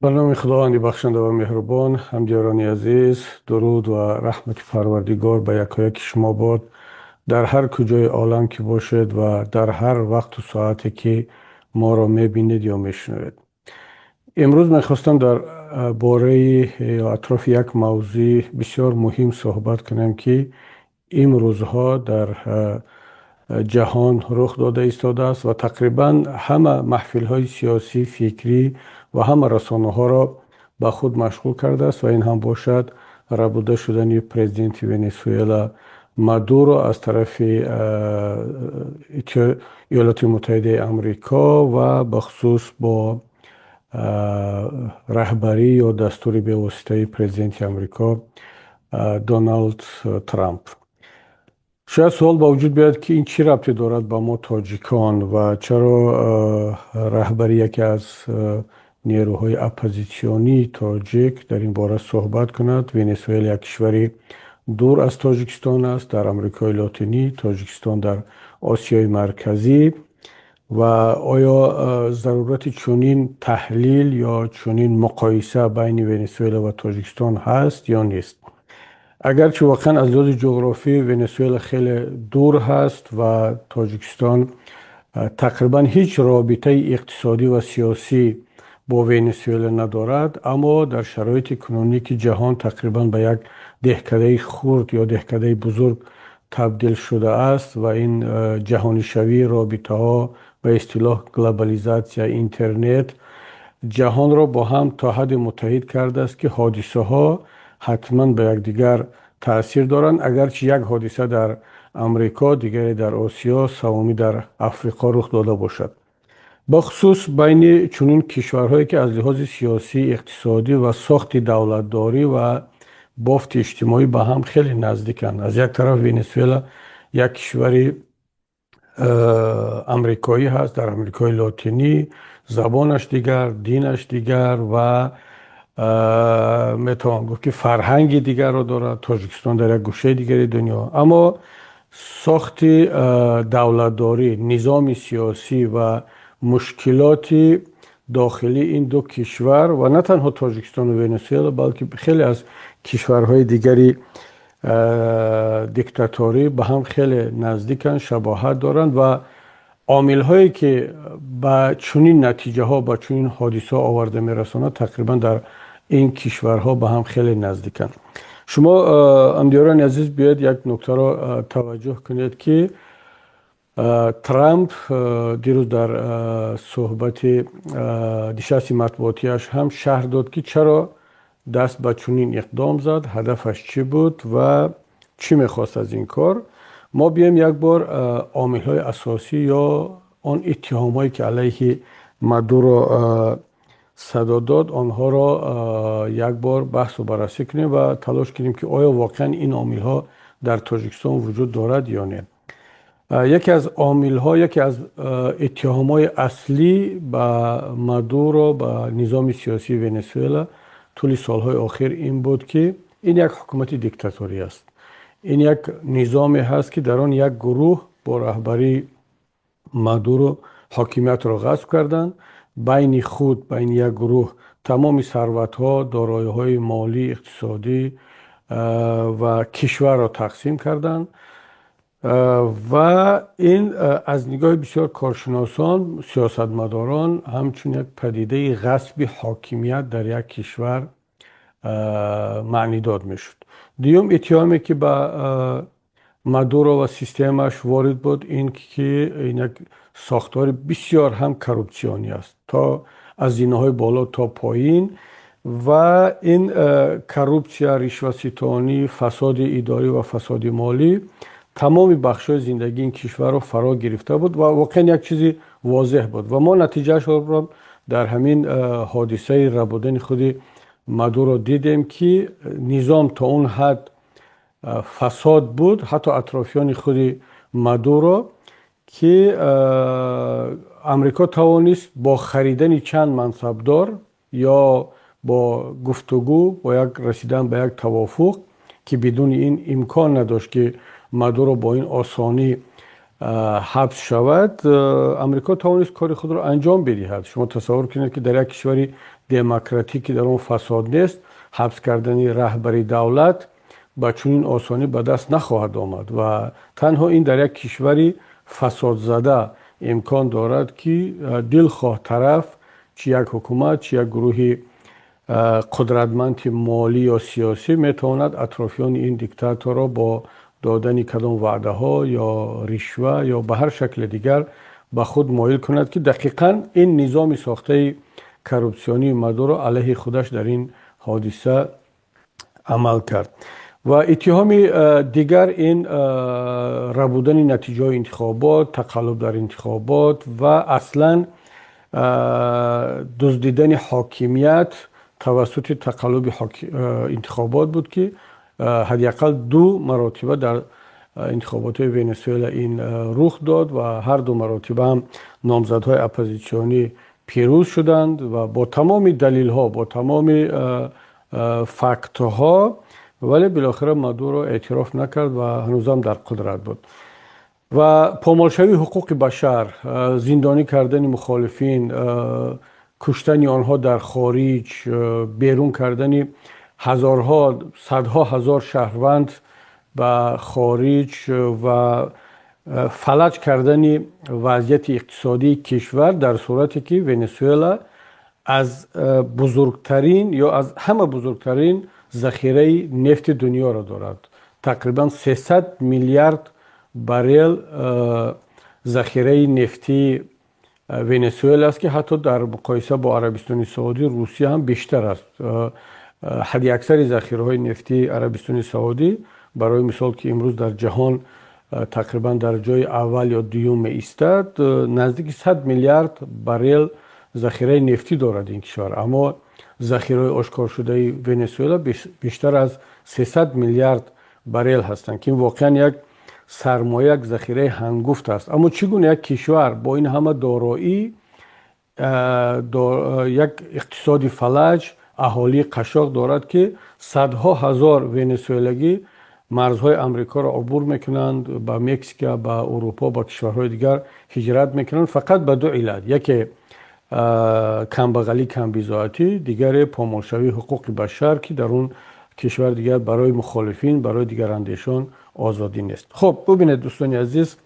Ба номи Худованди бахшанда ва меҳрубон. Ҳамдиёрони азиз, дуруд ва раҳмати Парвардигор ба якояки шумо бод, дар ҳар куҷои олам ки бошед ва дар ҳар вақту соате ки моро мебинед ё мешунавед. Имрӯз мехостам дар бораи ё атрофи як мавзӯи бисёр муҳим суҳбат кунам, ки имрӯзҳо дар ҷаҳон рух дода истодааст ва тақрибан ҳама маҳфилҳои сиёсӣ, фикрӣ ва ҳама расонаҳоро ба худ машғул кардааст, ва ин ҳам бошад рабуда шудани президенти Венесуэла Мадуро аз тарафи Иёлоти Муттаҳидаи Амрико ва бахусус бо раҳбарӣ ё дастури бевоситаи президенти Амрико Доналд Трамп. Шояд суол ба вуҷуд биёяд, ки ин чӣ рабте дорад ба мо, тоҷикон, ва чаро раҳбари яке аз нерӯҳои оппозитсионии тоҷик дар ин бора суҳбат кунад. Венесуэла як кишвари дур аз Тоҷикистон аст, дар Амрикои Лотинӣ, Тоҷикистон дар Осиёи Марказӣ, ва оё зарурати чунин таҳлил ё чунин муқоиса байни Венесуэла ва Тоҷикистон ҳаст ё нест? Агарчи воқеан аз лиҳози ҷуғрофӣ Венесуэла хеле дур ҳаст ва Тоҷикистон тақрибан ҳеҷ робитаи иқтисодӣ ва сиёсӣ бо Венесуэла надорад, аммо дар шароити кунунӣ, ки ҷаҳон тақрибан ба як деҳкадаи хурд ё деҳкадаи бузург табдил шудааст ва ин ҷаҳонишавии робитаҳо, ба истилоҳ глобализатсия, интернет ҷаҳонро бо ҳам то ҳадде муттаҳид кардааст, ки ҳодисаҳо ҳатман ба якдигар таъсир доранд, агарчи як ҳодиса дар Амрико, дигаре дар Осиё, севумӣ дар Африқо рух дода бошад. Бахусус байни чунин кишварҳое, ки аз лиҳози сиёсӣ, иқтисодӣ ва сохти давлатдорӣ ва бофти иҷтимоӣ ба ҳам хеле наздиканд. Аз як тараф, Венесуэла як кишвари амрикоӣ ҳаст дар Амрикои Лотинӣ, забонаш дигар, динаш дигар ва метавон гуфт, ки фарҳанги дигарро дорад. Тоҷикистон дар як гӯшаи дигари дунё, аммо сохти давлатдорӣ, низоми сиёсӣ ва мушкилоти дохилии ин ду кишвар, ва на танҳо Тоҷикистону Венесуэла, балки хеле аз кишварҳои дигари диктаторӣ ба ҳам хеле наздиканд, шабоҳат доранд ва омилҳое, ки ба чунин натиҷаҳо, ба чунин ҳодисаҳо оварда мерасонад, тақрибан дар ин кишварҳо ба ҳам хеле наздиканд. Шумо, ҳамдиёрони азиз, биёед як нуктаро таваҷҷӯҳ кунед, ки Трамп дирӯз дар суҳбати нишасти матбуотиаш ҳам шарҳ дод, ки чаро даст ба чунин иқдом зад, ҳадафаш чӣ буд ва чӣ мехост аз ин кор. Мо биёем як бор омилҳои асосӣ ё он иттиҳомҳое, ки алайҳи Мадуро садо дод, онҳоро як бор баҳсу баррасӣ кунем ва талош кунем, ки оё воқеан ин омилҳо дар Тоҷикистон вуҷуд дорад ё не. Яке аз омилҳо, яке аз иттиҳомҳои аслӣ ба Мадуро, ба низоми сиёсии Венесуэла тӯли солҳои охир ин буд, ки ин як ҳукумати диктаторӣ аст, ин як низоме ҳаст, ки дар он як гурӯҳ бо раҳбарии Мадуро ҳокимиятро ғасб карданд, байни худ, байни як гурӯҳ тамоми сарватҳо, дороиҳои молӣ, иқтисодӣ ва кишварро тақсим карданд. Ва ин аз нигоҳи бисёр коршиносон, сиёсатмадорон ҳамчун як падидаи ғасби ҳокимият дар як кишвар маънидод мешуд. Дуюм иттиҳоме, ки ба Мадуро ва системааш ворид буд, ин ки ин як сохтори бисёр ҳам коррупсионӣ аст, то аз зинаҳои боло то поин, ва ин коррупсия, ришваситонӣ, фасоди идорӣ ва фасоди молӣ тамоми бахшҳои зиндагии ин кишварро фаро гирифта буд ва воқеан як чизи возеҳ буд. Ва мо натиҷаашро дар ҳамин ҳодисаи рабудани худи Мадуро дидем, ки низом то он ҳад фасод буд, ҳатто атрофиёни худи Мадуро, ки Амрико тавонист бо харидани чанд мансабдор ё бо гуфтугӯ, бо як расидан ба як тавофуқ, ки бидуни ин имкон надошт, ки Мадуро бо ин осонӣ ҳабс шавад, Амрико тавонист кори худро анҷом бидиҳад. Шумо тасаввур кунед, ки дар як кишвари демократӣ, ки дар он фасод нест, ҳабс кардани раҳбари давлат ба чунин осонӣ ба даст нахоҳад омад ва танҳо ин дар як кишвари фасодзада имкон дорад, ки дилхоҳ тараф, чи як ҳукумат, чи як гурӯҳи қудратманди молӣ ё сиёсӣ, метавонад атрофиёни ин диктаторро бо додани кадом ваъдаҳо ё ришва ё ба ҳар шакли дигар ба худ моил кунад, ки дақиқан ин низоми сохтаи коррупсионии Мадуро алайҳи худаш дар ин ҳодиса амал кард. Ва иттиҳоми дигар ин рабудани натиҷаҳои интихобот, тақаллуб дар интихобот ва аслан дуздидани ҳокимият тавассути тақаллуби интихобот буд, ки ҳадди ақал ду маротиба дар интихоботҳои Венесуэла ин рух дод ва ҳар ду маротиба ҳам номзадҳои оппозитсионӣ пирӯз шуданд ва бо тамоми далелҳо, бо тамоми фактҳо, вале билохира Мадуро эътироф накард ва ҳанӯзам дар қудрат буд. Ва помолшавии ҳуқуқи башар, зиндонӣ кардани мухолифин, куштани онҳо дар хориҷ, берун кардани ҳазорҳо, садҳо ҳазор шаҳрванд ба хориҷ ва фалаҷ кардани вазъияти иқтисодии кишвар, дар сурате ки Венесуэла аз бузургтарин ё аз ҳама бузургтарин захираи нефти дунёро дорад. Тақрибан 300 миллиард баррел захираи нефтии Венесуэла аст, ки ҳатто дар муқоиса бо Арабистони Саудӣ, Русия ҳам бештар аст. Ҳадди аксари захираҳои нефтии Арабистони Саудӣ, барои мисол, ки имрӯз дар ҷаҳон тақрибан дар ҷои аввал ё дуюм меистад, наздики 100 миллиард баррел захираи нефтӣ дорад ин кишвар, аммо захираҳои ошкоршудаи Венесуэла бештар аз 300 миллиард баррел ҳастанд, ки ин воқеан як сармоя, як захираи ҳангуфт аст. Аммо чӣ гуна як кишвар бо ин ҳама дороӣ, як иқтисоди фалаҷ, аҳолии қашшоқ дорад, ки садҳо ҳазор венесуэлагӣ марзҳои Амрикоро убур мекунанд, ба Мексика, ба Урупо, ба кишварҳои дигар ҳиҷрат мекунанд, фақат ба ду иллат: яке камбағалӣ, камбизоатӣ, дигаре помолшавии ҳуқуқи башар, ки дар он кишвар дигар барои мухолифин, барои дигарандешон озодӣ нест. Хуб, бубинед, дӯстони азиз,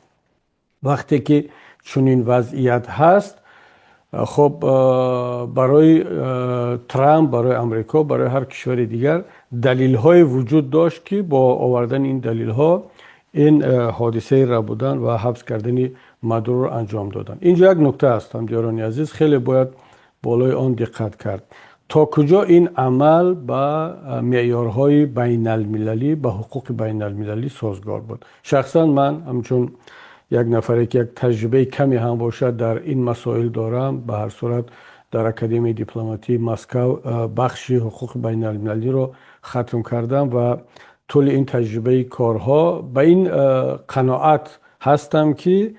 вақте ки чунин вазъият ҳаст, хуб, барои Трамп, барои Амрико, барои ҳар кишвари дигар далилҳое вуҷуд дошт, ки бо овардани ин далилҳо ин ҳодисаи рабудан ва ҳабс кардани Мадуроро анҷом доданд. Инҷо як нукта аст, ҳамдиёрони азиз, хеле бояд болои он диққат кард: то куҷо ин амал ба меъёрҳои байналмилалӣ, ба ҳуқуқи байналмилалӣ созгор буд? Шахсан ман, ҳамчун як нафаре ки як таҷрибаи каме ҳам бошад дар ин масоил дорам, ба ҳар сурат дар Академияи дипломатии Москав бахши ҳуқуқи байналмилалиро хатм кардам ва тӯли ин таҷрибаи корҳо ба ин қаноат ҳастам, ки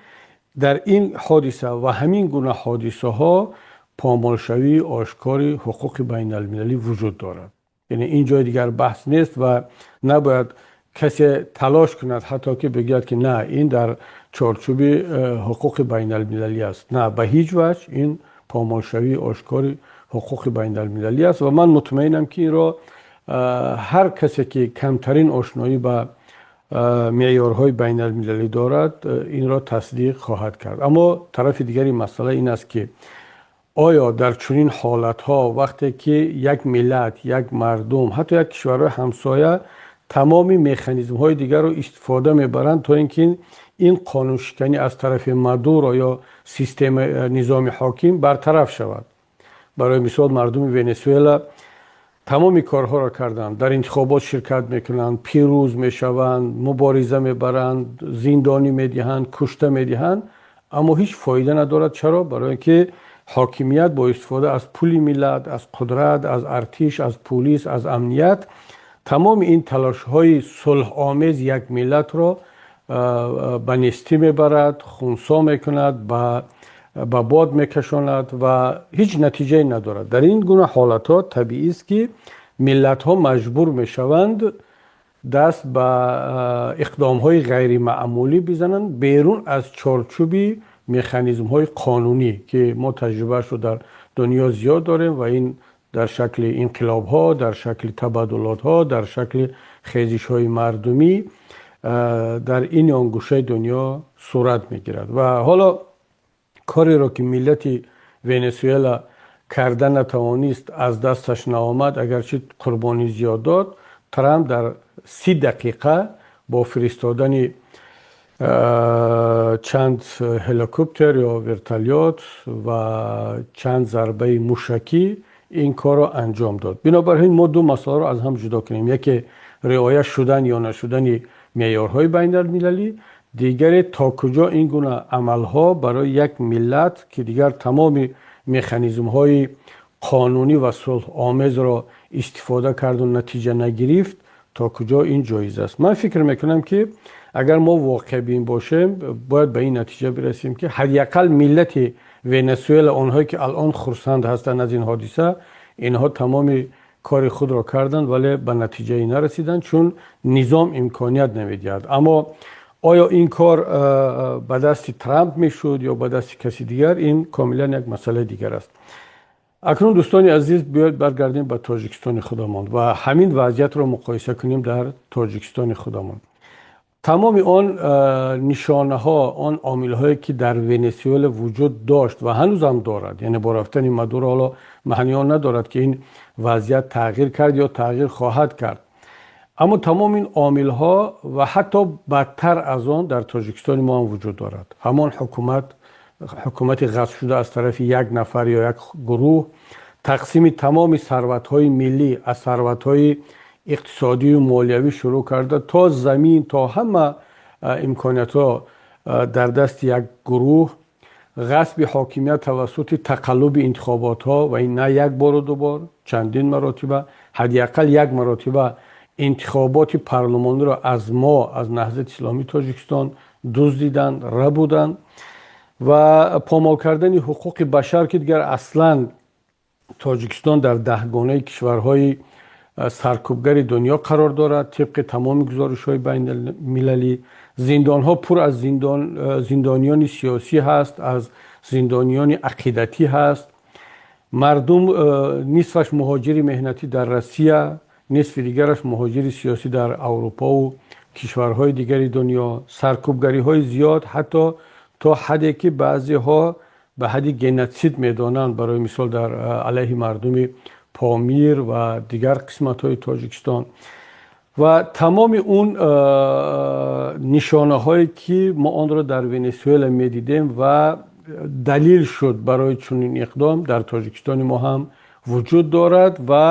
дар ин ҳодиса ва ҳамин гуна ҳодисаҳо помолшавии ошкори ҳуқуқи байналмилалӣ вуҷуд дорад. Яъне ин ҷои дигар баҳс нест ва набояд касе талош кунад ҳатто ки бигӯяд, ки на, ин дар чорчӯби ҳуқуқи байналмилалӣ аст. На, ба ҳеҷ ваҷҳ, ин помолшавии ошкори ҳуқуқи байналмилалӣ аст ва ман мутмаинам, ки инро ҳар касе ки камтарин ошноӣ ба меъёрҳои байналмилалӣ дорад, инро тасдиқ хоҳад кард. Аммо тарафи дигари масъала ин аст, ки оё дар чунин ҳолатҳо, вақте ки як миллат, як мардум, ҳатто як кишварҳои ҳамсоя тамоми механизмҳои дигарро истифода мебаранд, то ин ки ин қонуншиканӣ аз тарафи Мадуро ё система, низоми ҳоким бартараф шавад, барои мисол, мардуми Венесуэла тамоми корҳоро карданд, дар интихобот ширкат мекунанд, пирӯз мешаванд, мубориза мебаранд, зиндонӣ медиҳанд, кушта медиҳанд, аммо ҳеҷ фоида надорад. Чаро? Барои ин ки ҳокимият бо истифода аз пули миллат, аз қудрат, аз артиш, аз пулис, аз амният тамоми ин талошҳои сулҳомез як миллатро ба нестӣ мебарад, хунсо мекунад, ба бод мекашонад ва ҳеҷ натиҷае надорад. Дар ин гуна ҳолатҳо табиист, ки миллатҳо маҷбур мешаванд. Даст ба иқдомҳои ғайримаъмулӣ бизананд берун аз чорчӯби механизмҳои қонунӣ, ки мо таҷрибаашро дар дунё зиёд дорем, ва ин дар шакли инқилобҳо, дар шакли табаддулотҳо, дар шакли хезишҳои мардумӣ дар ин ё он гӯшаи дунё сурат мегирад. Ва ҳоло кореро, ки миллати Венесуэла карда натавонист, аз дасташ наомад, агарчи қурбонӣ зиёд дод, Трамп дар 30 дақиқа бо фиристодани чанд ҳеликоптер ё вертолёт ва чанд зарбаи мушакӣ ин корро анҷом дод. Бинобар ин мо ду масъаларо аз ҳам ҷудо кунем: яке риоя шудан ё нашудани меъёрҳои байналмилалӣ, дигаре то куҷо ин гуна амалҳо барои як миллат, ки дигар тамоми механизмҳои қонунӣ ва сулҳомезро истифода карду натиҷа нагирифт, то куҷо ин ҷоиз аст. Ман фикр мекунам, ки агар мо воқеъбин бошем, бояд ба ин натиҷа бирасем, ки ҳадди ақал миллати Венесуэла, онҳое ки алон хурсанд ҳастанд аз ин ҳодиса, инҳо тамоми кори худро карданд, вале ба натиҷае нарасиданд, чун низом имконият намедиҳад. Аммо оё ин кор ба дасти Трамп мешуд ё ба дасти каси дигар, ин комилан як масъалаи дигар аст. Акнун, дӯстони азиз, биёед баргардем ба Тоҷикистони худамон ва ҳамин вазъиятро муқоиса кунем дар Тоҷикистони худамон. Тамоми он нишонаҳо, он омилҳое, ки дар Венесуэла вуҷуд дошт ва ҳанӯзам дорад, яъне бо рафтани Мадуро ҳоло маъни он надорад, ки ин вазъият тағйир кард ё тағйир хоҳад кард, аммо тамоми ин омилҳо ва ҳатто бадтар аз он дар Тоҷикистони мо ҳам вуҷуд дорад. Ҳамон ҳукумат, ҳукумати ғасбшуда аз тарафи як нафар ё як гурӯҳ, тақсими тамоми сарватҳои миллӣ, аз сарватҳои иқтисодию молиявӣ шурӯъ карда то замин, то ҳама имкониятҳо дар дасти як гурӯҳ, ғасби ҳокимият тавассути тақаллуби интихоботҳо, ва ин на як бору ду бор, чандин маротиба, ҳадди ақал як маротиба интихоботи парлумониро аз мо, аз Наҳзати Исломии Тоҷикистон дуздиданд, рабуданд, ва помол кардани ҳуқуқи башар, ки дигар аслан Тоҷикистон дар даҳгонаи кишварҳои саркӯбгари дунё қарор дорад тибқи тамоми гузоришҳои байналмилалӣ. Зиндонҳо пур аз зиндониёни сиёсӣ ҳаст, аз зиндониёни ақидатӣ ҳаст. Мардум нисфаш муҳоҷири меҳнатӣ дар Россия, нисфи дигараш муҳоҷири сиёсӣ дар Аврупову кишварҳои дигари дунё. Саркӯбгариҳои зиёд, ҳатто то ҳадде ки баъзеҳо ба ҳадди геноцид медонанд, барои мисол дар алайҳи мардуми Помир ва дигар қисматҳои Тоҷикистон. Ва тамоми он нишонаҳое, ки мо онро дар Венесуэла медидем ва далил шуд барои чунин иқдом, дар Тоҷикистони мо ҳам вуҷуд дорад. Ва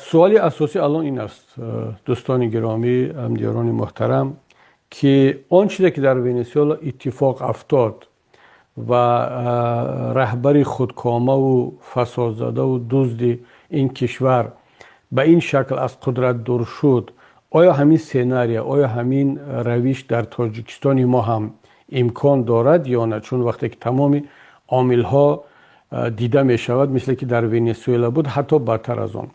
суоли асосӣ алон ин аст, дӯстони гиромӣ, ҳамдиёрони муҳтарам, ки он чизе, ки дар Венесуэла иттифоқ афтод ва раҳбари худкомаву фасодзадаву дузди ин кишвар ба ин шакл аз қудрат дур шуд, оё ҳамин сценария, оё ҳамин равиш дар Тоҷикистони мо ҳам имкон дорад ё на? Чун вақте ки тамоми омилҳо дида мешавад, мисле ки дар Венесуэла буд, ҳатто бадтар аз он.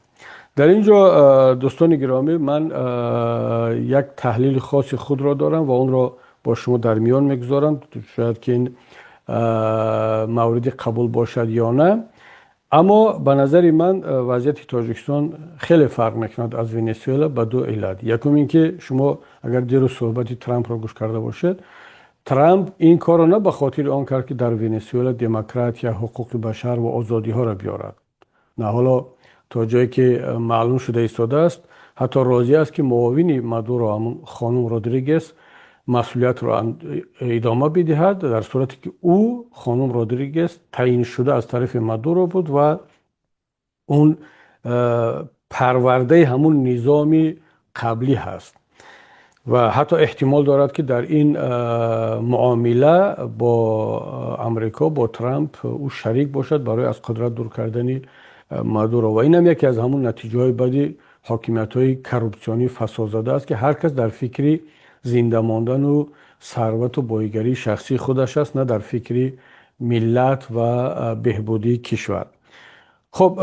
Дар ин ҷо, дӯстони гиромӣ, ман як таҳлили хоси худро дорам ва онро бо шумо дар миён мегузорам. Шояд ки ин мавриди қабул бошад ё на, аммо ба назари ман вазъияти Тоҷикистон хеле фарқ мекунад аз Венесуэла ба ду иллат. Якум ин ки шумо агар дирӯз суҳбати Трампро гӯш карда бошед, Трамп ин корро на ба хотири он кард, ки дар Венесуэла демократия, ҳуқуқи башар ва озодиҳоро биёрад. На, ҳоло то ҷое ки маълум шуда истодааст, ҳатто розӣ аст, ки муовини Мадуро, ҳамун хонум Родригес, масъулиятро идома бидиҳад, дар сурате ки ӯ, хонум Родригес, таъйиншуда аз тарафи Мадуро буд ва он парвардаи ҳамун низоми қаблӣ ҳаст. Ва ҳатто эҳтимол дорад, ки дар ин муомила бо Амрико, бо Трамп, ӯ шарик бошад барои аз қудрат дур кардани Мадуро. Ва инам яке аз ҳамун натиҷаҳои бади ҳокимиятҳои коррупсионӣ, фасодзада аст, ки ҳар кас дар фикри зинда мондану сарвату боигарии шахсии худаш аст, на дар фикри миллат ва беҳбудии кишвар. Хуб,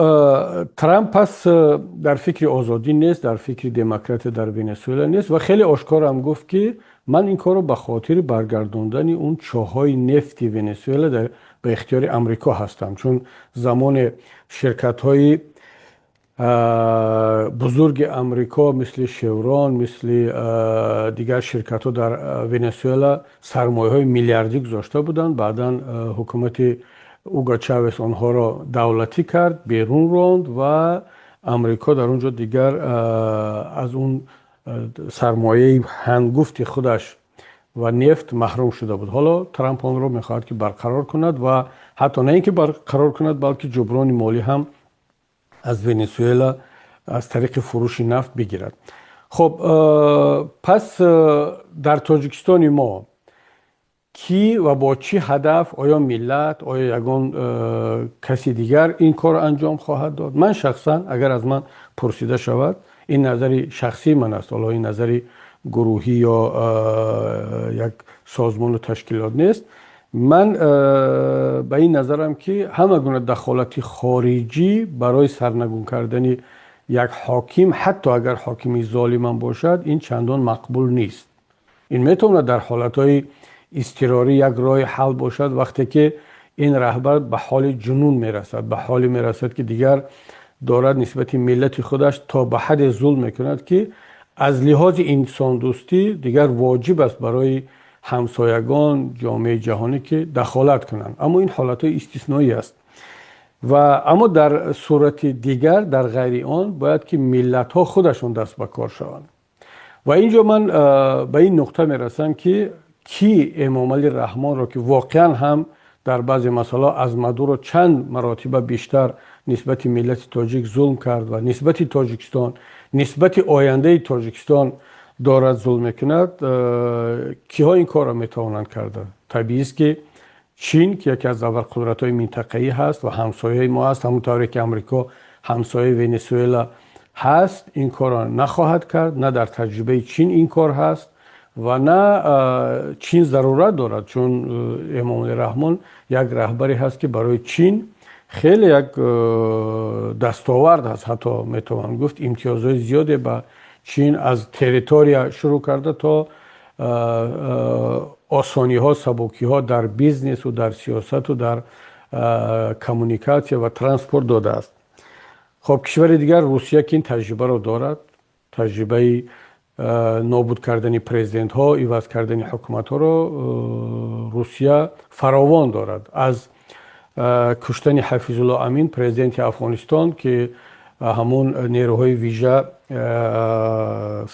Трамп пас дар фикри озодӣ нест, дар фикри демократия дар Венесуэла нест ва хеле ошкор ҳам гуфт, ки ман ин корро ба хотири баргардондани он чоҳҳои нефти Венесуэла ба ихтиёри Амрико ҳастам, чун замоне ширкатҳои бузурги Амрико, мисли Шеврон, мисли дигар ширкатҳо, дар Венесуэла сармояҳои миллиардӣ гузошта буданд. Баъдан ҳукумати Уго Чавес онҳоро давлатӣ кард, берун ронд ва Амрико дар он ҷо дигар аз он сармояи ҳангуфти худаш ва нефт маҳрум шуда буд. Ҳоло Трамп онро мехоҳад, ки барқарор кунад ва ҳатто на ин ки барқарор кунад, балки ҷуброни молӣ ҳам аз Венесуэла аз тариқи фурӯши нафт бигирад. Хуб, пас дар Тоҷикистони мо кӣ ва бо чӣ ҳадаф, оё миллат, оё ягон каси дигар ин корро анҷом хоҳад дод? Ман шахсан, агар аз ман пурсида шавад, ин назари шахсии ман аст, ҳоло ин назари гурӯҳӣ ё як созмону ташкилот нест, ман ба ин назарам, ки ҳама гуна дахолати хориҷӣ барои сарнагун кардани як ҳоким, ҳатто агар ҳокими золимам бошад, ин чандон мақбул нест. Ин метавонад дар ҳолатҳои изтирорӣ як роҳи ҳал бошад, вақте ки ин раҳбар ба ҳоли ҷунун мерасад, ба ҳоле мерасад, ки дигар дорад нисбати миллати худаш то ба ҳадде зулм мекунад, ки аз лиҳози инсондӯстӣ дигар воҷиб аст барои ҳамсоягон, ҷомеаи ҷаҳонӣ, ки дахолат кунанд. Аммо ин ҳолатҳои истисноӣ аст ва аммо дар сурати дигар, дар ғайри он, бояд ки миллатҳо худашон даст ба кор шаванд. Ва ин ҷо ман ба ин нуқта мерасам, ки кӣ Эмомалӣ Раҳмонро, ки воқеан ҳам дар баъзе масъалаҳо аз Мадуро чанд маротиба бештар нисбати миллати тоҷик зулм кард ва нисбати Тоҷикистон, нисбати ояндаи Тоҷикистон дорад зулм мекунад, киҳо ин корро метавонанд карда? Табиист, ки Чин, ки яке аз абарқудратҳои минтақаӣ ҳаст ва ҳамсояи мо аст, ҳамон тавре ки Амрико ҳамсояи Венесуэла ҳаст, ин корро нахоҳад кард. На дар таҷрибаи Чин ин кор ҳаст ва на Чин зарурат дорад, чун Эмомалӣ Раҳмон як раҳбаре ҳаст, ки барои Чин хеле як дастовард аст. Ҳатто метавон гуфт, имтиёзҳои зиёде ба Чин аз территория шурӯъ карда то осониҳо, сабукиҳо дар бизнесу дар сиёсату дар коммуникатсия ва транспорт додааст. Хоб, кишвари дигар Русия, ки ин таҷрибаро дорад, таҷрибаи нобуд кардани президентҳо, иваз кардани ҳукуматҳоро Русия фаровон дорад. Аз куштани Ҳафизулло Амин, президенти Афғонистон, ки ҳамун нерӯҳои вижа,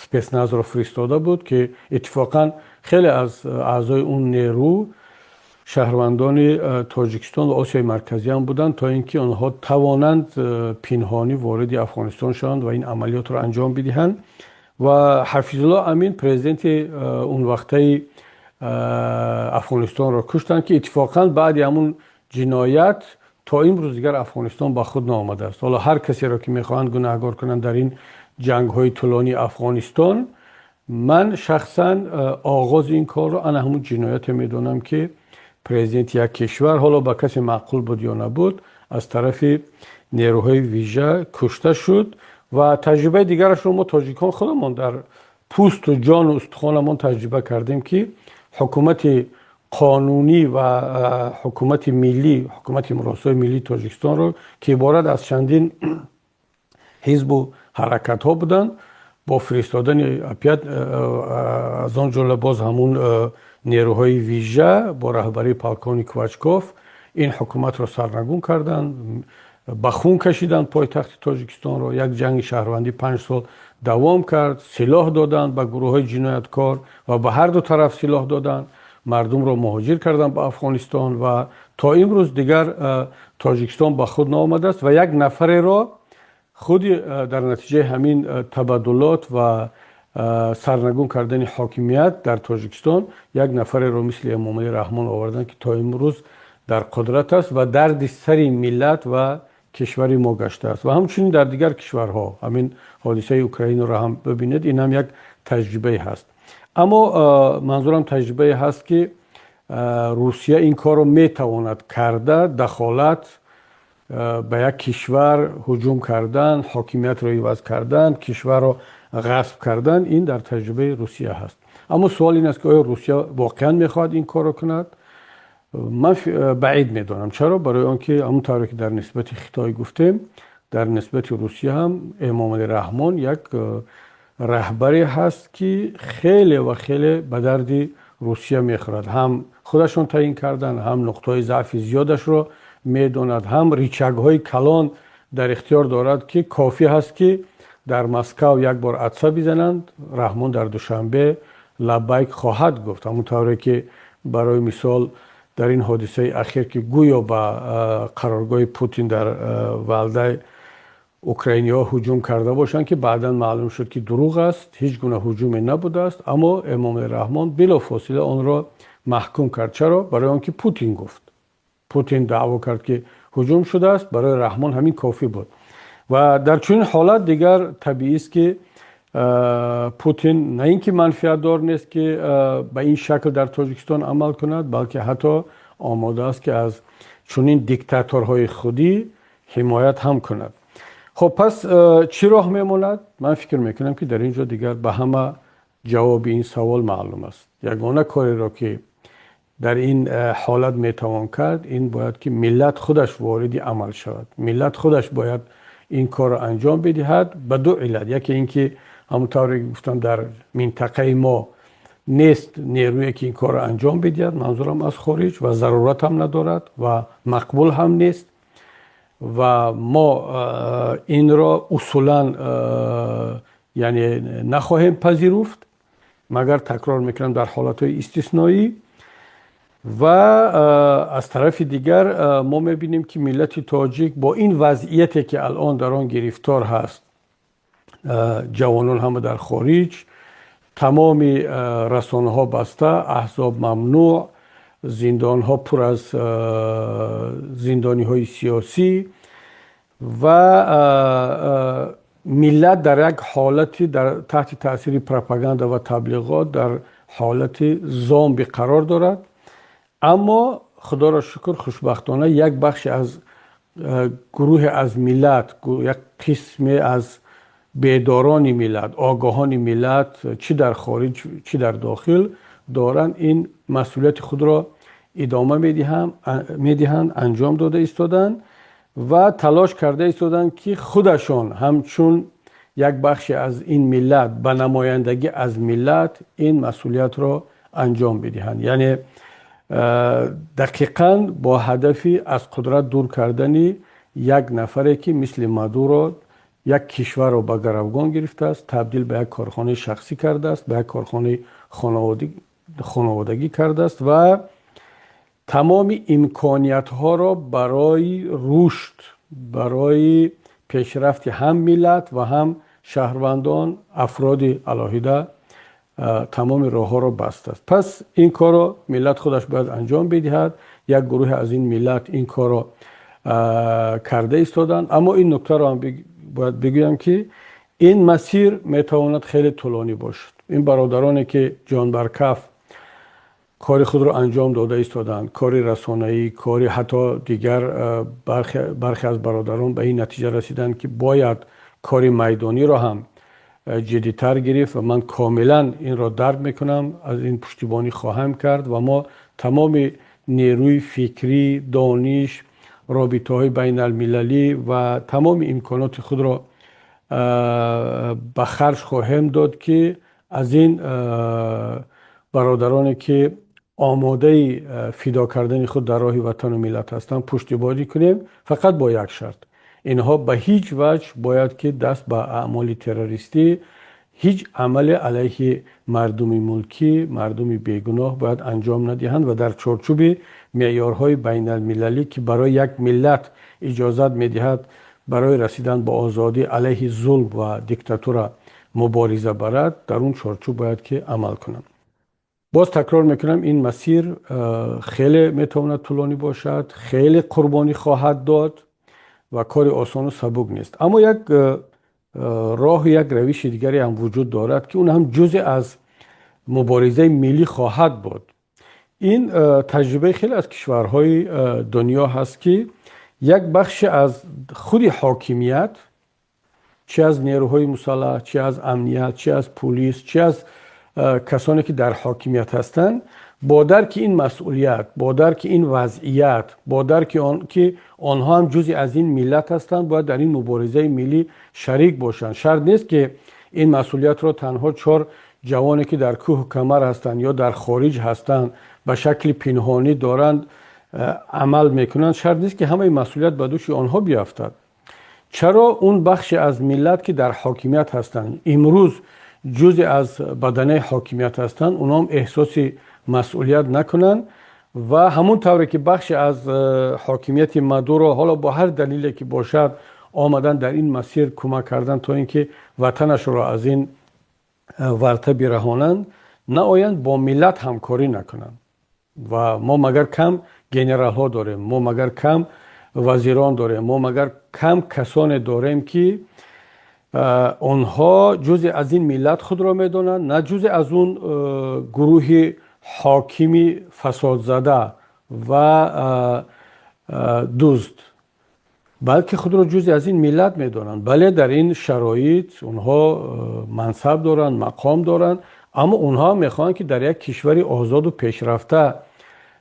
спецназро фиристода буд, ки иттифоқан хеле аз аъзои он нерӯ шаҳрвандони Тоҷикистон ва Осиёи Марказӣ ҳам буданд, то ин ки онҳо тавонанд пинҳонӣ вориди Афғонистон шаванд ва ин амалиётро анҷом бидиҳанд. Ва Ҳафизулло Амин, президенти он вақтаи Афғонистонро куштанд, ки иттифоқан баъди ҳамун ҷиноят то имрӯз дигар Афғонистон ба худ наомадааст. Ҳоло ҳар касеро ки мехоҳанд гунаҳгор кунанд дар ин ҷангҳои тӯлонии Афғонистон, ман шахсан оғози ин корро ана ҳамун ҷинояте медонам, ки президенти як кишвар, ҳоло ба касе маъқул буд ё набуд, аз тарафи нерӯҳои вижа кушта шуд. Ва таҷрибаи дигарашро мо, тоҷикон, худамон дар пӯсту ҷону устухонамон таҷриба кардем, ки ҳукумати қонунӣ ва ҳукумати миллӣ, ҳукумати муросои миллии Тоҷикистонро, ки иборат аз чандин ҳизбу ҳаракатҳо буданд, бо фиристодани опять аз он ҷумла боз ҳамун нерӯҳои вижа бо раҳбарии полковник Квачков ин ҳукуматро сарнагун карданд, ба хун кашиданд пойтахти Тоҷикистонро. Як ҷанги шаҳрвандӣ 5 сол давом кард. Силоҳ доданд ба гурӯҳҳои ҷинояткор ва ба ҳар ду тараф силоҳ доданд, мардумро муҳоҷир карданд ба Афғонистон ва то имрӯз дигар Тоҷикистон ба худ наомадааст. Ва як нафареро худи дар натиҷаи ҳамин табаддулот ва сарнагун кардани ҳокимият дар Тоҷикистон як нафареро мисли Эмомалӣ Раҳмон оварданд, ки то имрӯз дар қудрат аст ва дарди сари миллат ва кишвари мо гаштааст. Ва ҳамчунин дар дигар кишварҳо ҳамин ҳодисаи Украинаро ҳам бибинед, ин ҳам як таҷрибае ҳаст. Аммо манзурам таҷрибае ҳаст, ки Русия ин корро метавонад карда, дахолат. ба як кишвар ҳуҷум кардан, ҳокимиятро иваз кардан, кишварро ғасб кардан, ин дар таҷрибаи Русия ҳаст. Аммо суол ин аст, ки оё Русия воқеан мехоҳад ин корро кунад? Ман баъид медонам. Чаро? Барои он ки ҳамон тавре ки дар нисбати Хитой гуфтем, дар нисбати Русия ҳам Эмомалӣ Раҳмон як раҳбаре ҳаст, ки хеле ва хеле ба дарди Русия мехӯрад. Ҳам худашон таъин карданд, ҳам нуқтаҳои заъфи зиёдашро медонад, ҳам рычагҳои калон дар ихтиёр дорад, ки кофӣ ҳаст, ки дар Москав як бор атса бизананд, Раҳмон дар Душанбе лаббайк хоҳад гуфт. Ҳамон тавре ки, барои мисол, дар ин ҳодисаи ахир, ки гӯё ба қароргоҳи Путин дар Валдай украиниҳо ҳуҷум карда бошанд, ки баъдан маълум шуд, ки дурӯғ аст, ҳеҷ гуна ҳуҷуме набудааст, аммо Эмомалӣ Раҳмон билофосила онро маҳкум кард. Чаро? Барои он ки Путин гуфт, Путин даъво кард, ки ҳуҷум шудааст. Барои Раҳмон ҳамин кофӣ буд. Ва дар чунин ҳолат дигар табиист, ки Путин на ин ки манфиатдор нест, ки ба ин шакл дар Тоҷикистон амал кунад, балки ҳатто омода аст, ки аз чунин диктаторҳои худӣ ҳимоят ҳам кунад. Хуб, пас чӣ роҳ мемонад? Ман фикр мекунам, ки дар ин ҷо дигар ба ҳама ҷавоби ин савол маълум аст. Ягона кореро, ки дар ин ҳолат метавон кард, ин бояд, ки миллат худаш вориди амал шавад. Миллат худаш бояд ин корро анҷом бидиҳад ба ду иллат. Яке ин ки, ҳамон тавре ки гуфтам, дар минтақаи мо нест нерӯе, ки ин корро анҷом бидиҳад, манзурам аз хориҷ, ва зарурат ҳам надорад ва мақбул ҳам нест, ва мо инро усулан, яъне, нахоҳем пазируфт, магар, такрор мекунам, дар ҳолатҳои истисноӣ. Ва аз тарафи дигар мо мебинем, ки миллати тоҷик бо ин вазъияте, ки алон дар он гирифтор ҳаст, ҷавонон ҳама дар хориҷ, тамоми расонаҳо баста, аҳзоб мамнӯъ, зиндонҳо пур аз зиндониҳои сиёсӣ ва миллат дар як ҳолати дар таҳти таъсири пропаганда ва таблиғот, дар ҳолати зомби қарор дорад. Аммо, худоро шукр, хушбахтона, як бахши аз гурӯҳе аз миллат, як қисме аз бедорони миллат, огоҳони миллат, чӣ дар хориҷ, чӣ дар дохил, доранд ин масъулияти худро идома медиҳанд, анҷом дода истоданд ва талош карда истоданд, ки худашон ҳамчун як бахше аз ин миллат, ба намояндагӣ аз миллат ин масъулиятро анҷом бидиҳанд, яъне дақиқан бо ҳадафи аз қудрат дур кардани як нафаре, ки мисли Мадуро як кишварро ба гаравгон гирифтааст, табдил ба як корхонаи шахсӣ кардааст, ба як корхонаи хонаводагӣ кардааст ва тамоми имкониятҳоро барои рушд, барои пешрафти ҳам миллат ва ҳам шаҳрвандон, афроди алоҳида, тамоми роҳҳоро бастааст. Пас ин корро миллат худаш бояд анҷом бидиҳад. Як гурӯҳе аз ин миллат ин корро карда истоданд. Аммо ин нуктаро ҳам бояд бигӯям, ки ин масир метавонад хеле тӯлонӣ бошад. Ин бародароне, ки ҷонбаркаф кори худро анҷом дода истоданд, кори расонаӣ, кори ҳатто дигар, бархе аз бародарон ба ин натиҷа расиданд, ки бояд кори майдониро ҳам ҷиддитар гирифт, ва ман комилан инро дарк мекунам, аз ин пуштибонӣ хоҳам кард. Ва мо тамоми нерӯи фикрӣ, дониш, робитаҳои байналмилалӣ ва тамоми имконоти худро ба харҷ хоҳем дод, ки аз ин бародароне, ки омодаи фидо кардани худ дар роҳи ватану миллат ҳастанд, пуштибонӣ кунем. Фақат бо як шарт: инҳо ба ҳеҷ ваҷҳ бояд ки даст ба аъмоли террористӣ, ҳеҷ амале алайҳи мардуми мулкӣ, мардуми бегуноҳ бояд анҷом надиҳанд ва дар чорчӯби меъёрҳои байналмилалӣ, ки барои як миллат иҷозат медиҳад барои расидан ба озодӣ алайҳи зулм ва диктатура мубориза барад, дар он чорчӯб бояд ки амал кунанд. Боз такрор мекунам, ин масир хеле метавонад тӯлонӣ бошад, хеле қурбонӣ хоҳад дод ва кори осону сабук нест. Аммо як роҳу як равиши дигаре ҳам вуҷуд дорад, ки он ҳам ҷузе аз муборизаи миллӣ хоҳад буд. Ин таҷрибаи хеле аз кишварҳои дунё ҳаст, ки Як бахши аз худи ҳокимият, чӣ аз нерӯҳои мусаллаҳ, чӣ аз амният, чӣ аз пулис, чӣ аз касоне ки дар ҳокимият ҳастанд, бо дарки ин масъулият, бо дарки ин вазъият, бо дарки он ки онҳо ҳам ҷузъе аз ин миллат ҳастанд, бояд дар ин муборизаи миллӣ шарик бошанд. Шарт нест ки ин масъулиятро танҳо чор ҷавоне ки дар кӯҳу камар ҳастанд ё дар хориҷ ҳастанд, ба шакли пинҳонӣ доранд амал мекунанд. Шарт нест ки ҳамаи масъулият ба дӯши онҳо биафтад. Чаро он бахше аз миллат ки дар ҳокимият ҳастанд, имрӯз ҷузъе аз баданаи ҳокимият ҳастанд, онҳоам эҳсоси масъулият накунанд ва ҳамон тавре ки бахше аз ҳокимияти Мадуро ҳоло бо ҳар далеле ки бошад омадан дар ин масир кӯмак кардан то ин ки ватанашро аз ин варта бираҳонанд, наоянд бо миллат ҳамкорӣ накунанд? Ва мо магар кам генералҳо дорем? Мо магар кам вазирон дорем? Мо магар кам касоне дорем ки онҳо ҷузъе аз ин миллат худро медонанд, на ҷузъе аз он гурӯҳи ҳокими фасодзада ва дузд, балки худро ҷузъе аз ин миллат медонанд? Бале, дар ин шароит онҳо мансаб доранд, мақом доранд, аммо онҳо мехоҳанд ки дар як кишвари озоду пешрафта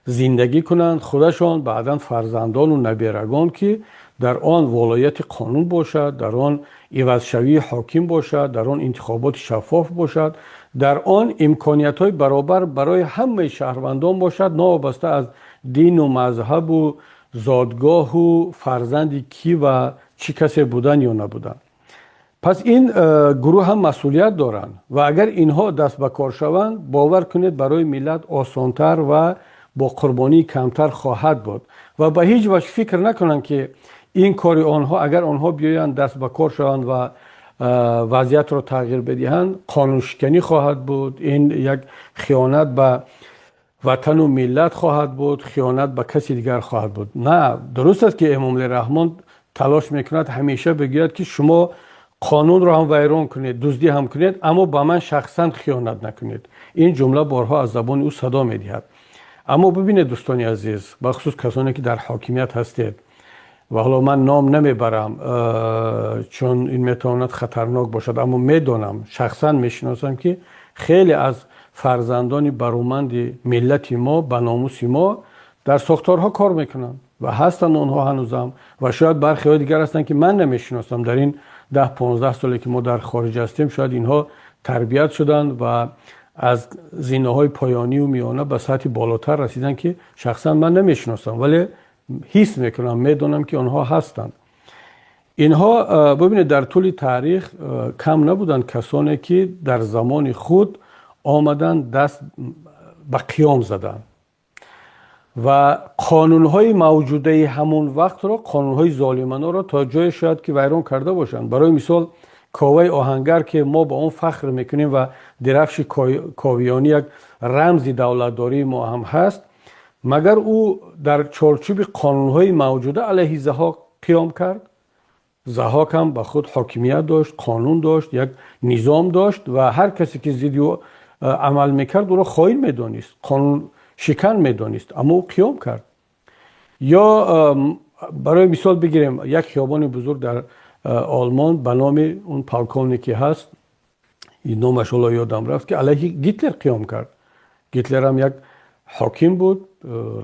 зиндагӣ кунанд, худашон, баъдан фарзандону наберагон, ки дар он волояти қонун бошад, дар он ивазшавии ҳоким бошад, дар он интихоботи шаффоф бошад, дар он имкониятҳои баробар барои ҳамаи шаҳрвандон бошад, новобаста аз дину мазҳабу зодгоҳу фарзанди кӣ ва чӣ касе будан ё набудан. Пас ин гурӯҳ ҳам масъулият доранд ва агар инҳо даст ба кор шаванд, бовар кунед, барои миллат осонтар ва бо қурбонии камтар хоҳад буд. Ва ба ҳеҷ ваҷҳ фикр накунанд ки ин кори онҳо, агар онҳо биёянд, даст ба кор шаванд ва вазъиятро тағйир бидиҳанд, қонуншиканӣ хоҳад буд, ин як хиёнат ба ватану миллат хоҳад буд, хиёнат ба каси дигар хоҳад буд. На, дуруст аст ки Эмомалӣ Раҳмон талош мекунад, ҳамеша бигӯяд ки шумо қонунро ҳам вайрон кунед, дуздӣ ҳам кунед, аммо ба ман шахсан хиёнат накунед. Ин ҷумла борҳо аз забони ӯ садо медиҳад. Аммо бибинед, дӯстони азиз, бахусус касоне ки дар ҳокимият ҳастед, ва ҳоло ман ном намебарам, чун ин метавонад хатарнок бошад, аммо медонам, шахсан мешиносам ки хеле аз фарзандони бароманди миллати мо, ба номуси мо дар сохторҳо кор мекунанд ва ҳастанд онҳо ҳанӯзам, ва шояд бархеҳои дигар ҳастанд ки ман намешиносам. Дар ин 10-15 соле ки мо дар хориҷ ҳастем, шояд инҳо тарбият шуданд ва аз зинаҳои поёнию миёна ба сатҳи болотар расиданд ки шахсан ман намешиносам, вале ҳис мекунам, медонам ки онҳо ҳастанд. Инҳо, бибинед, дар тӯли таърих кам набуданд касоне ки дар замони худ омаданд, даст ба қиём заданд ва қонунҳои мавҷудаи ҳамон вақтро, қонунҳои золимонаро то ҷое шояд ки вайрон карда бошанд. Барои мисол, Коваи Оҳангар, ки мо ба он фахр мекунем ва дирафши Ковиёнӣ як рамзи давлатдории мо ҳам ҳаст, магар ӯ дар чорчӯби қонунҳои мавҷуда алайҳи Заҳок қиём кард? Заҳок ҳам ба худ ҳокимият дошт, қонун дошт, як низом дошт ва ҳар касе ки зидди ӯ амал мекард, ӯро хоин медонист, қонуншикан медонист, аммо ӯ қиём кард. Ё барои мисол бигирем, як хиёбони бузург дар Олмон ба номи он полковнике ҳаст, номаш ҳоло ёдам рафт, ки алайҳи Гитлер қиём кард. Гитлер ҳам як ҳоким буд,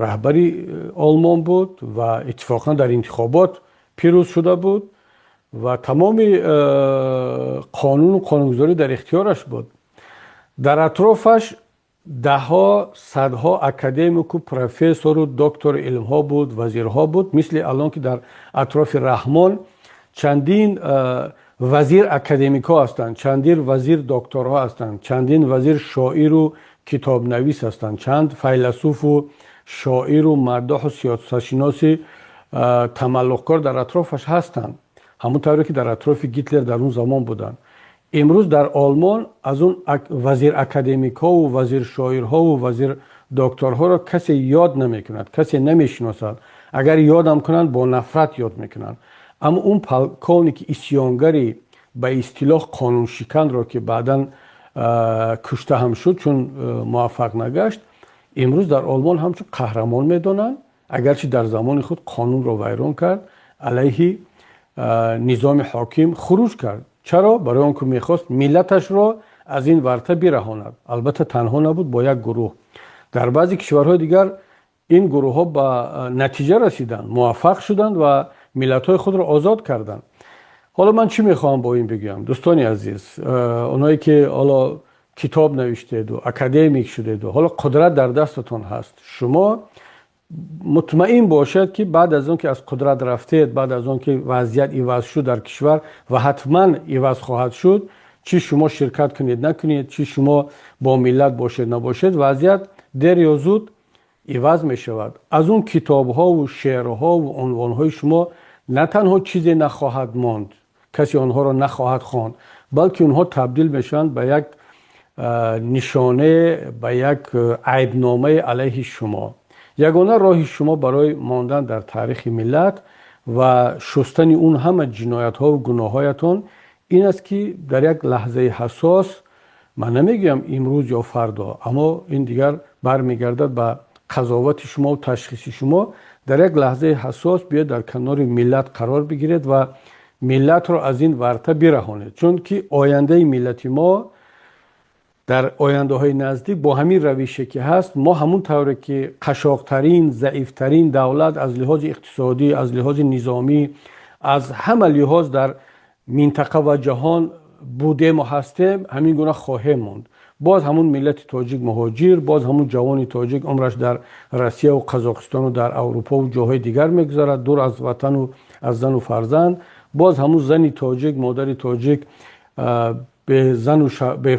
раҳбари Олмон буд ва иттифоқан дар интихобот пирӯз шуда буд ва тамоми қонуну қонунгузорӣ дар ихтиёраш буд. Дар атрофаш даҳҳо, садҳо академику профессору доктори илмҳо буд, вазирҳо буд, мисли алон ки дар атрофи Раҳмон чандин вазир академикҳо ҳастанд, чандин вазир докторҳо ҳастанд, чандин вазир шоиру китобнавис ҳастанд, чанд файласуфу шоиру маддоҳу сиёсатшиноси тамаллуқкор дар атрофаш ҳастанд, ҳамон тавре ки дар атрофи Гитлер дар он замон буданд. Имрӯз дар Олмон аз он вазир академикҳову вазир шоирҳову вазир докторҳоро касе ёд намекунад, касе намешиносад. Агар ёдам кунанд, бо нафрат ёд мекунанд. Аммо он полковники исьёнгари ба истилоҳ қонуншиканро, ки баъдан кушта ҳам шуд, чун муваффақ нагашт, имрӯз дар Олмон ҳамчун қаҳрамон медонанд. Агарчи дар замони худ қонунро вайрон кард, алайҳи низоми ҳоким хуруҷ кард. Чаро? Барои он ки мехост миллаташро аз ин варта бираҳонад. Албатта, танҳо набуд, бо як гурӯҳ. Дар баъзе кишварҳои дигар ин гурӯҳҳо ба натиҷа расиданд, муваффақ шуданд ва миллатҳои худро озод карданд. Ҳоло ман чӣ мехоҳам бо ин бигӯям, дӯстони азиз? Онҳое ки ҳоло китоб навиштеду академик шудеду ҳоло қудрат дар дастатон ҳаст, шумо мутмаин бошед, ки баъд аз он ки аз қудрат рафтед, баъд аз он ки вазъият иваз шуд дар кишвар, ва ҳатман иваз хоҳад шуд, чӣ шумо ширкат кунед, накунед, чӣ шумо бо миллат бошед, набошед, вазъият дер ё зуд иваз мешавад. Аз он китобҳову шеърҳову унвонҳои шумо на танҳо чизе нахоҳад монд, касе онҳоро нахоҳад хонд, балки онҳо табдил мешаванд ба як нишонае, ба як айбномаи алайҳи шумо. Ягона роҳи шумо барои мондан дар таърихи миллат ва шустани он ҳама ҷиноятҳову гуноҳҳоятон ин аст, ки дар як лаҳзаи ҳассос, ман намегӯям имрӯз ё фардо, аммо ин дигар бармегардад ба қазовати шумо ва ташхиси шумо, дар як лаҳзаи ҳассос биёед, дар канори миллат қарор бигиред ва миллатро аз ин варта бираҳонед, чунки ояндаи миллати мо дар ояндаҳои наздик бо ҳамин равише ки ҳаст, мо ҳамун тавре ки қашоқтарин, заифтарин давлат аз лиҳози иқтисодӣ, аз лиҳози низомӣ, аз ҳама лиҳоз дар минтақа ва ҷаҳон будему ҳастем, ҳамин гуна хоҳем монд. Боз ҳамун миллати тоҷик муҳоҷир, боз ҳамун ҷавони тоҷик умраш дар Россияву Қазоқистону дар Аврупову ҷоҳои дигар мегузарад, дур аз ватану аз зану фарзанд. Боз ҳамун зани тоҷик, модари тоҷик бе зану бе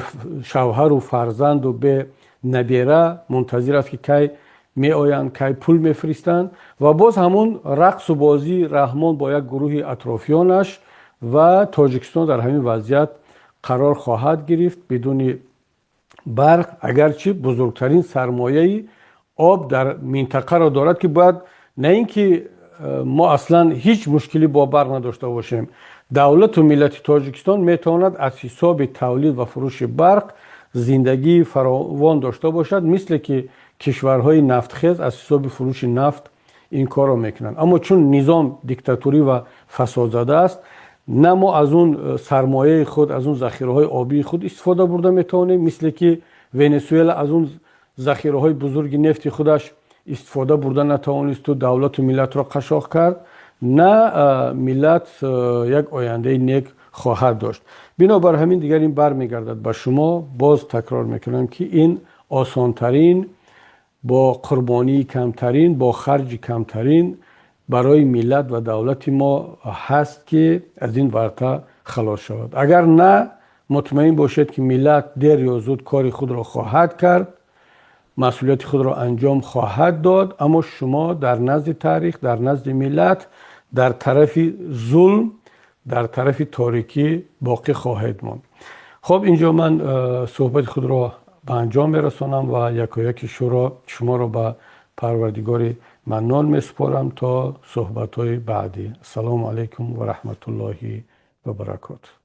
шавҳару фарзанду бе набера мунтазир аст, ки кай меоянд, кай пул мефиристанд. Ва боз ҳамун рақсу бозии Раҳмон бо як гурӯҳи атрофиёнаш, ва Тоҷикистон дар ҳамин вазъият қарор хоҳад гирифт, бидуни барқ, агарчи бузургтарин сармояи об дар минтақаро дорад, ки бояд на ин ки мо аслан ҳеҷ мушкилӣ бо барқ надошта бошем. Давлату миллати Тоҷикистон метавонад аз ҳисоби тавлид ва фурӯши барқ зиндагии фаровон дошта бошад, мисле ки кишварҳои нафтхез аз ҳисоби фурӯши нафт ин корро мекунанд. Аммо чун низом диктатурӣ ва фасодзада аст, на мо аз он сармояи худ, аз он захираҳои обии худ истифода бурда метавонем, мисле ки Венесуэла аз он захираҳои бузурги нефти худаш истифода бурда натавонисту давлату миллатро қашоқ кард, на миллат як ояндаи нек хоҳад дошт. Бинобар ҳамин, дигар ин бармегардад ба шумо. Боз такрор мекунам, ки ин осонтарин, бо қурбонии камтарин, бо харҷи камтарин барои миллат ва давлати мо ҳаст, ки аз ин варта халос шавад. Агар на, мутмаин бошед, ки миллат дер ё зуд кори худро хоҳад кард, масъулияти худро анҷом хоҳад дод, аммо шумо дар назди таърих, дар назди миллат дар тарафи зулм, дар тарафи торикӣ боқӣ хоҳед монд. Хуб, инҷо ман суҳбати худро ба анҷом мерасонам ва якояки шуморо ба Парвардигори Маннон месупорам то суҳбатҳои баъдӣ. Ассалому алайкум ва раҳматуллоҳи ва баракотуҳ.